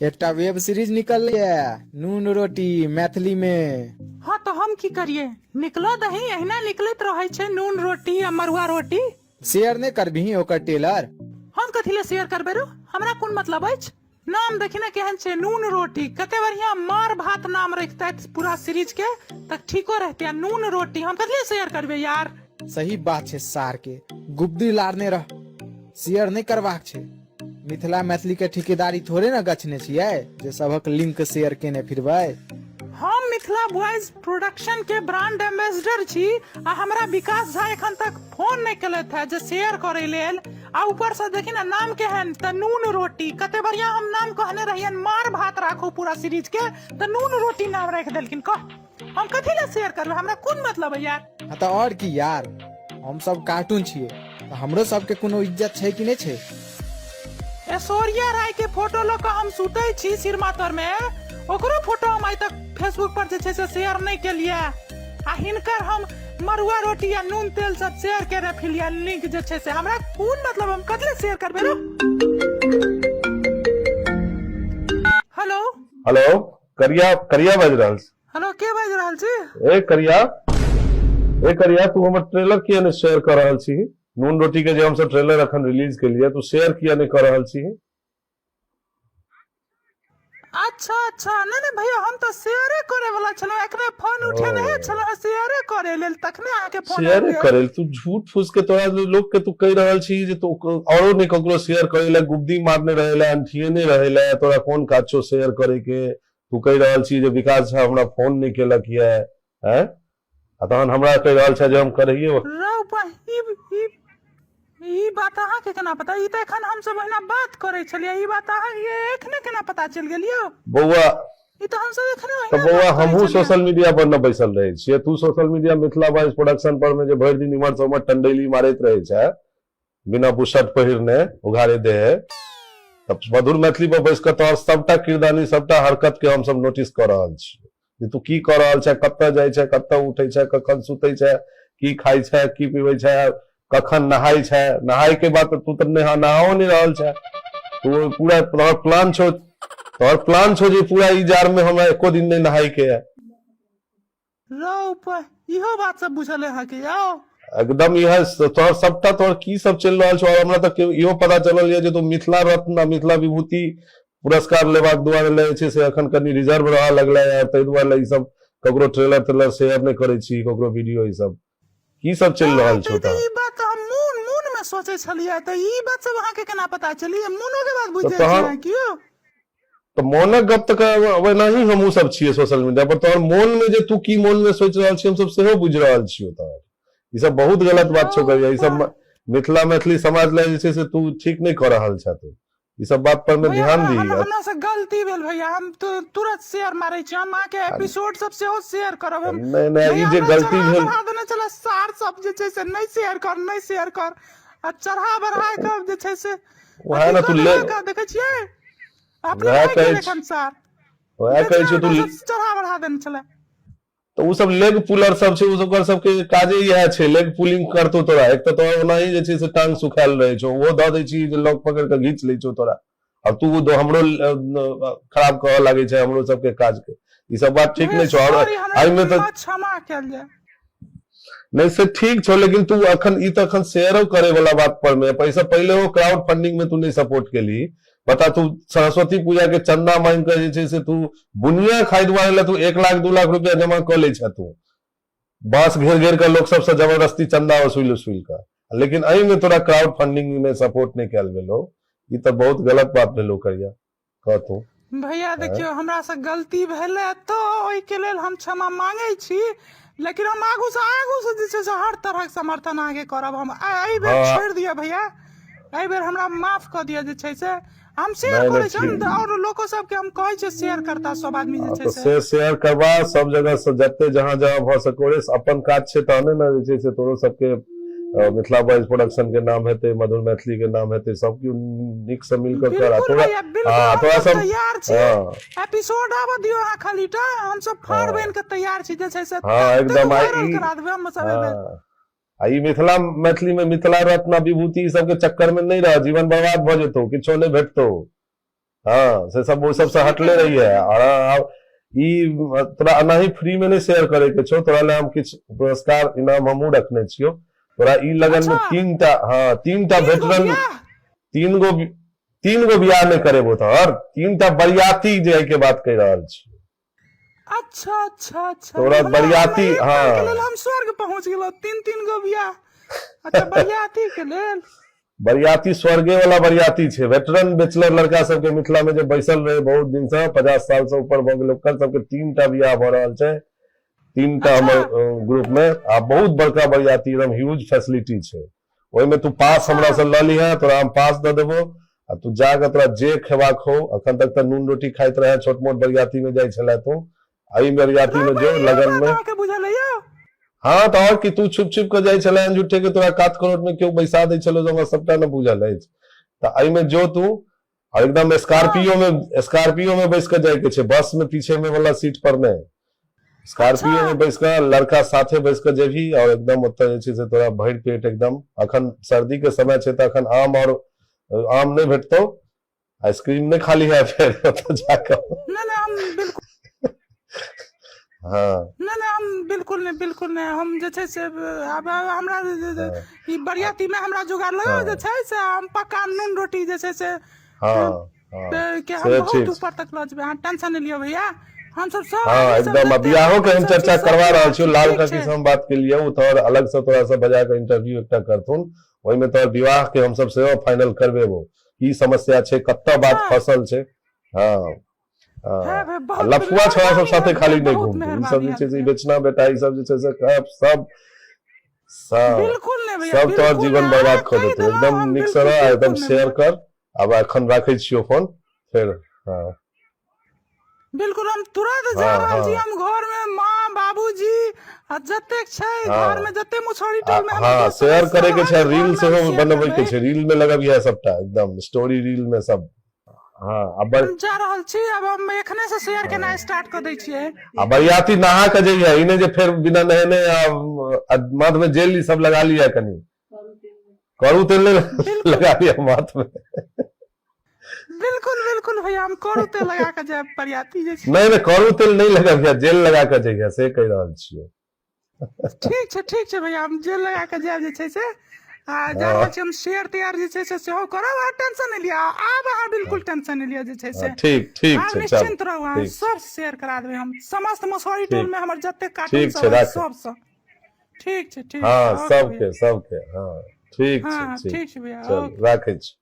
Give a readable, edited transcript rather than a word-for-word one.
एकटा web series निकललै नून रोटी मैथिली मे। हँ तऽ हम की करियै, निकलऽ दही, एहिना निकलैत रहै छै नून रोटी आ मरुआ रोटी। शेयर नहि करबिही ओकर टेलर? हम कथी लए शेयर करबै रौ, हमरा कोन मतलब अछि। नाम देखी ने केहन छै, नून रोटी, कते बढ़िया मार भात नाम रखतै पूरा सीरीज के तऽ ठीको रहतै। आ नून रोटी हम कथी लए शेयर करबै यार। सही बात छै, सार के गुब्दी लारने रह, शेयर नहि करबाक छै। मिथिला मैथिली के ठिकेदारी थोड़े ने गछने छियै जे सबहक लिंक शेयर केने फिरबै। हम मिथिला बॉयज प्रोडक्शन के ब्रांड एम्बेसडर छी आ हमरा विकास झा एखन तक फोन नहि केलथि है जे शेयर करे लेल। आ ऊपर से देखी ना नाम केहन, त नून रोटी, कते बढ़िया हम नाम कहने रहियन मार भात राखू पूरा सीरीज के, त नून रोटी नाम राखि देलखिन। कह हम कथी ले शेयर करबै, हमरा कोन मतलब है यार। हाँ तऽ और की यार, हम सब कार्टून छियै तऽ हमरो सबके कोनो इज्जत छै कि नहि छै। ऐश्वर्या राय के फोटो लऽ कऽ हम सुतै छी सिरमा तर में, ओकरो फोटो हम आइ तक फेसबुक पर जे छै से शेयर नहि केलियै, आ हिनकर हम मरुआ रोटी आ नून तेल सब शेयर केने फिलिया लिंक जे छै से, हमरा कोन मतलब, हम कथी शेयर करबै रो। हेलो। हेलो, करिया, करिया बाजि रहल छी। हेलो, के बाजि रहल छी? ए करिया, ए करिया, तू हमर ट्रेलर किया नहि शेयर कऽ रहल छी? नून रोटी के जे हमसब ट्रेलर अखन रिलीज केलियै, तू शेयर किया नहि कऽ रहल छी? अच्छा अच्छा, नहि नहि भैया, हम तऽ शेयरे करे वाला छलहुँ, एखने फोन उठेने छलहुँ शेयरे करे लेल, तखने अहाँके फोन शेयरे आबि गेल। करे तू झूठ फूस के तोरा लोक के तू कहि रहल छी जे तू औरो नहि ककरो शेयर करे ले, गुब्दी मारने रहे ले, अंठियेने रहे ले, तोरा कोन काज छौ शेयर करे के? तू कहि रहल छी जे विकास झा हमरा फोन नहि केलक ये, हैं? आ तहन हमरा कहि रहल छै जे हम करैये। रौ बा, ई ई ई बात अहाँके केना पता? ई तऽ एखन हमसब ओहिना बात करै छलियै, ई बात अहाँके एखने केना पता चलि गेल यौ? बौआ, ई तऽ हमसब एखने तऽ ओहिना बौआ बात करै हमहूँ छलियै। सोशल मीडिया पर न बैसल रहै छियै। तू social media Mithila voice production पर मे जे भरि दिन इम्हर से उम्हर टंडैली मारैत रहै छै बिना बुशर्ट पहिरने उघारे देह, तऽ मधुर मैथिली पर बैस कऽ तोहर सबटा किरदानी, सबटा हरकत के हमसब नोटिस कऽ रहल छियै जे तू की कऽ रहल छै, कतऽ जाइ छै, कतऽ उठै छै, कखन सुतै छै, की खाइ छै, की पीबै छै, कखन नहाइ छै। नहाय के बाद तू तऽ नहाओ नहि रहल छै तू। पूरा तोहर प्लान छौ, तोहर प्लान छौ जे पूरा ई जाड़ में हमरा एको दिन नहि नहाय के है। रौ पर, इहो बात सब बुझल है अहाँके यौ? एकदम इएह तोहर सबटा तोहर की सब चलि रहल छौ। और हमरा तऽ इहो पता चलल यऽ जे तू मिथिला रत्न आ मिथिला विभूति पुरस्कार लेबाक दुआरे ले जे छै से अखन कनि रिजर्व रहऽ लगलै है, ताहि दुआरे ई सब ककरो ट्रेलर तेलर शेयर नहि करै छी, ककरो वीडियो। ई सब की सब चलि रहल छौ? तऽ ई बात हम मोन मोन में सोचै छलियै, तऽ ई बात सब अहाँके केना पता चली? मोनो के बात बुझि जाइ छी अहाँ की यौ? तऽ मोनक गप तऽ ओनाही हमहूँ सब छियै सोशल मीडिया पर। तोहर मोन में जे तू की मोन में सोचि रहल छी, हमसब सेहो बुझि रहल छियौ। तोहर ई सब बहुत गलत बात छौ करिया। ई सब मिथिला मैथिली समाज लए जे छै से तू ठीक नहि कऽ रहल छह। तू ई सब बात पर में ध्यान दी। हमरा से गलती भेल भैया, हम तुरंत शेयर मारै छी, हम अहाँके एपिसोड सब सेहो शेयर करब हम। नहि नहि, ई जे गलती भेल बढ़ा देने छलै सार सब जे छै से नहि शेयर कर, नहि शेयर कर, आ चढ़ा बढ़ा के जे छै से वएह ने तू ले देखै छियै अपने वएह भागि कहै गेल छी। एखन सार वएह कहै छियौ तू चढ़ा बढ़ा देने छलै। तऽ ओ सब लेग पुलर सब छै, ओ सब ओकर सबके काजे इएह छै, लेग पुलिंग करतौ तोरा। एक तऽ तोरा ओनाही जे छै से टांग सुखायल रहै छौ, ओहो दऽ दै छी जे लॉक पकड़ि कऽ घीच लै छौ तोरा, आ तू हमरो खराब कहऽ लागै छै हमरो सबके काज के। ई सब बात ठीक नहि छौ। और सॉरी, हमरा एहिमे तऽ क्षमा कयल जाय। नहि से ठीक छौ, लेकिन तू अखन ई तऽ अखन शेयरो करे वाला बात पर में पैसा पहिले हो क्राउड फंडिंग में तू नहीं सपोर्ट केली। बता, तू सरस्वती पूजा के चंदा मांग के जे छै से तू बुनिया खाइ दुआरे ला तू 1 लाख 2 लाख रुपया जमा कऽ लै छ, तू बांस घेर घेर के लोक सबसँ जबरदस्ती चंदा वसूल वसूल कऽ, लेकिन एहिमे तोरा क्राउड फंडिंग में सपोर्ट नहि कयल गेलो। ई तऽ बहुत गलत बात भेलो करिया, कह तू। भैया देखियौ, हमरा से गलती भेलै तऽ ओहिके लेल हम क्षमा मांगै छी, लेकिन हम आगू से जे छै से हर तरहक समर्थन अहाँके करब हम। एहि बेर छोड़ि दिअ भैया, एहि बेर हमरा माफ कऽ दिअ। जे छै से हम शेयर नहि नहि करै छी हम। ठीक। आओर लोको सबके हम कहै छियै शेयर करता सब आदमी जे छै तऽ से से शेयर करबा सब जगह से, जते जहाँ जहाँ भऽ सको रे। अपन काज छै तहने ने जे छै से तोरो सबके मिथिला वॉइस प्रोडक्शन के नाम हेतै, मधुर मैथिली के नाम हेतै। सब केओ नीक से मिल कऽ कर आ बिल्कुल तोरा भैया, बिल्कुल। हँ, हम तोरा सब सब तैयार छी। एपिसोड आबऽ दियौ अहाँ खाली टा, हम सब फाड़ बनि के तैयार छी जे छै से। ततेक एकदम आ वायरल ई करा देबै हम सब एहि बेर। आ ई मिथिला मैथिली में मिथिला रत्न विभूति ई सबके चक्कर में नहीं रह, जीवन बर्बाद भऽ जेतौ, किछो नहीं भेटतौ। हँ से सब ओहि सबसँ सही हटले कहलियै रहिए। भैया। और आब ई तोरा एनाही फ्री में नहि शेयर करे के छौ, तोरा लए हम किछु पुरस्कार इनाम हमहूँ रखने छियौ। तोरा ई लगन में अच्छा। 3 टा, हँ, 3 टा 3 गो वेटरन बियाह? 3 गो, 3 गो बियाह नहि करेबो तोहर, 3 टा बरियाती जे के बात कहि रहल छी। अच्छा अच्छा अच्छा। तोरा हमरा बरियाती, हमरा एक साल के लेल हँ। हम स्वर्ग पहुंच गेलहुँ, तीन तीन गो बियाह। अच्छा, बरियाती के लेल। बरियाती स्वर्गे वाला बरियाती छै। वेटरन बैचलर लड़का सबके, मिथिला में जे बैसल रहे बहुत दिन से, 50 साल से ऊपर भऽ गेल, ओकर सबके 3 टा बियाह भऽ रहल छै, 3 टा। अच्छा। हमर ग्रुप में आ बहुत बड़का बरियाती, एकदम ह्यूज फैसिलिटी छै। ओहिमे तू पास अच्छा। हमरा से लऽ लिहे, तोरा हम पास दऽ देबो आ तू जाके तोरा जे खेबाक हो। अखन तक तऽ नून रोटी खाइत रहे, छोट मोट बरियाती में जाइ छले तू, एहि बरियाती रे में जो भाई, इहो लगन बात में। अहाँके बुझल है यौ? हँ तऽ आओर की, तू छुप छुप कऽ जाइ छले, झूठे के तोरा कात करोट में केओ बैसा दै छलो, हमरा सबटा ने बुझल अछि। तऽ एहिमे जो तू आ एकदम हँ। स्कॉर्पियो में, स्कॉर्पियो में बैस कऽ जाय के छै, बस में पीछे में वाला सीट पर नहि, अच्छा। स्कॉर्पियो में बैस कऽ लड़का साथे बैस कऽ जेबही और एकदम ओतऽ जे छै से तोरा भरि पेट एकदम। अखन सर्दी के समय छै तऽ अखन आम और आम नहि भेटतौ, आइसक्रीम नहि खाली है फेर ओतऽ जाकऽ। नहि नहि, हम बिल्कुल हँ। नहि नहि, हम बिल्कुल नहि, बिल्कुल नहि। हम जे छै से आब हमरा हँ। ई बरियाती मे हमरा जोगाड़ लगाउ जे हँ। छै से हम पक्का नून रोटी जे छै से हँ हँ। के हम से बहुत ठीक छै। ऊपर तक लऽ जेबै। अहाँ टेंशन नहि लिअ भैया, हमसब सब हँ आदमी सब एकदम, आ जते बियाहो के कार्टून हम सब छी चर्चा सब करवा रहल तैयार छियौ। छी। लाल ठीक काकी छै। से हम बात केलियै, ओ तोहर अलग से तोरा से बजा के इंटरव्यू एकटा करथुन। ओहिमे तोहर विवाह के हमसब सेहो फाइनल करबेबो, की समस्या छै, कतऽ अच्छा। बात फसल छै। हँ है हँ। भाई, आ बहुत लफुआ छोड़ा सब मेहरबानी साथे हैत खाली भैया, नहि बहुत घूमतौ, ई सब मेहरबानी जे हैत छै से ई भैया। बेचना बेटा, ई सब जे छै से सब सब सब बिल्कुल नहि भैया, सब तोहर बिल्कुल जीवन नहि। बर्बाद अहाँ कऽ कहि देतौ। देलहुँ एकदम हम नीक से बिल्कुल रह आ एकदम बिल्कुल नहि शेयर भैया। कर। आब एखन राखै छियौ फोन फेर। हँ। बिल्कुल, हम तुरंत जा हँ। रहल छी। हँ। हम घर मे माँ बाबूजी आ जतेक छै घर हँ। मे, जते मुसहरी आ टोल मे हमर हँ, दोस्त सब शेयर अछि, करे के छै, सबहक रील घर मे हम सेहो शेयर बनबै के करबै। छै, रील में लगबिहे सबटा, एकदम स्टोरी रील में सब। हँ, आ बड़ हम जा रहल छी, आब हम एखने से शेयर केनाइ हँ। स्टार्ट कऽ दै छियै। आ बरियाती नहा के जइहे, ई नहि जे फेर बिना नहेने आ आ माथ में जेल ई सब लगा लिया, कनि करू तेल नहि बिल्कुल। लगा लिया माथ में। बिल्कुल बिल्कुल भैया, हम करू तेल लगा कऽ जायब बरियाती जे छै। नहि नहि, करू तेल नहि लगबिहे, जेल लगा के जइहे, से कहि रहल छियौ। ठीक छै, ठीक छै भैया, हम जेल लगा कऽ जायब जे छै से। आ जा रहल हँ। छी हम, शेयर तैयार जे छै से सेहो करब। अहाँ टेंशन नहि लिअ आब, अहाँ बिल्कुल टेंशन नहि लिअ जे छै हँ से। ठीक, ठीक आब छै, चल। निश्चिन्त रहू अहाँ, ठीक छै। सब शेयर करा देबै हम समस्त मसौरी टोल ठीक। मे हमर जते कार्टून ठीक सब छै, अछि राख। सबसँ। ठीक छै, ठीक छै, हँ ओके भैया। सबके, सबके, हँ, ठीक छै। हँ हँ। ठीक। ठीक छै भैया, चल ओके। राखै छी।